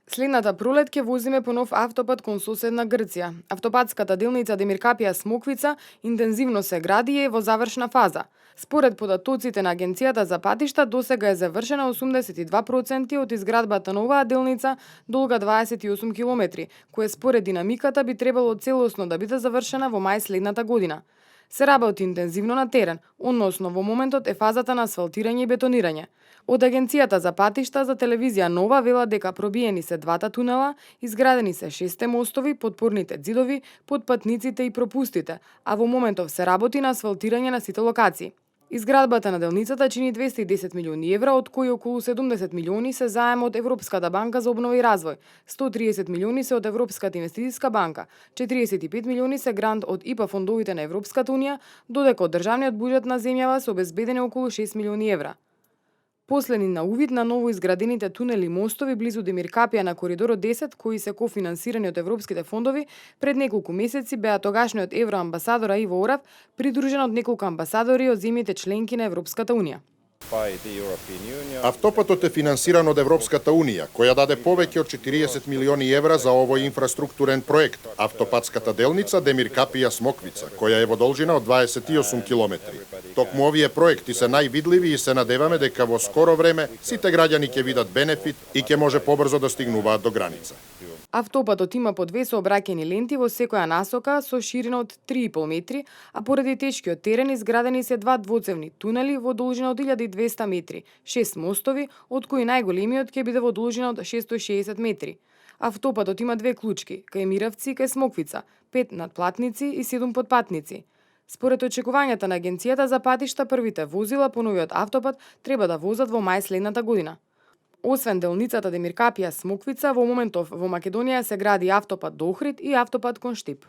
Следната пролет ќе возиме по нов автопат кон соседна Грција. Автопатската делница Демиркапија Смоквица интензивно се гради и е во завршна фаза. Според податоците на Агенцијата за патишта, досега е завршена 82% од изградбата на оваа делница долга 28 километри, која според динамиката би требало целосно да биде завршена во мај следната година. Се работи интензивно на терен, односно во моментот е фазата на асфалтирање и бетонирање. Од Агенцијата за патишта за телевизија Нова велат дека пробиени се двата тунела, изградени се 6 мостови, подпорните ѕидови, подпатниците и пропустите, а во моментов се работи на асфалтирање на сите локации. Изградбата на делницата чини 210 милиони евра, од кои околу 70 милиони се заем од Европската банка за обнова и развој, 130 милиони се од Европската инвестицијска банка, 45 милиони се грант од ИПА фондовите на Европската унија, додека од државниот буџет на земјава се обезбедени околу 6 милиони евра. Последни на увид на ново изградените тунели и мостови близу Демиркапија на коридорот 10, кои се кофинансирани од европските фондови, пред неколку месеци беа тогашниот евроамбасадор Иво Орав придружен од неколку амбасадори од земјите членки на Европската унија. Автопатот е финансиран од Европската унија, која даде повеќе од 40 милиони евра за овој инфраструктурен проект, автопатската делница Демиркапија Смоквица, која е во должина од 28 километри. Токму овие проекти се највидливи и се надеваме дека во скоро време сите граѓани ќе видат бенефит и ќе може побрзо да стигнуваат до граница. Автопатот има по 2 сообраќајни ленти во секоја насока со ширина од 3,5 метри, а поради тешкиот терен изградени се 2 двоцевни тунели во должина од 1200 метри, 6 мостови, од кои најголемиот ќе биде во должина од 660 метри. Автопатот има 2 клучки, кај Миравци и кај Смоквица, 5 надплатници и 7 подпатници. Според очекувањата на Агенцијата за патишта, првите возила по новиот автопат треба да возат во мај следната година. Освен делницата Демиркапија Смоквица, во моментов во Македонија се гради автопат до Охрид и автопат кон Штип.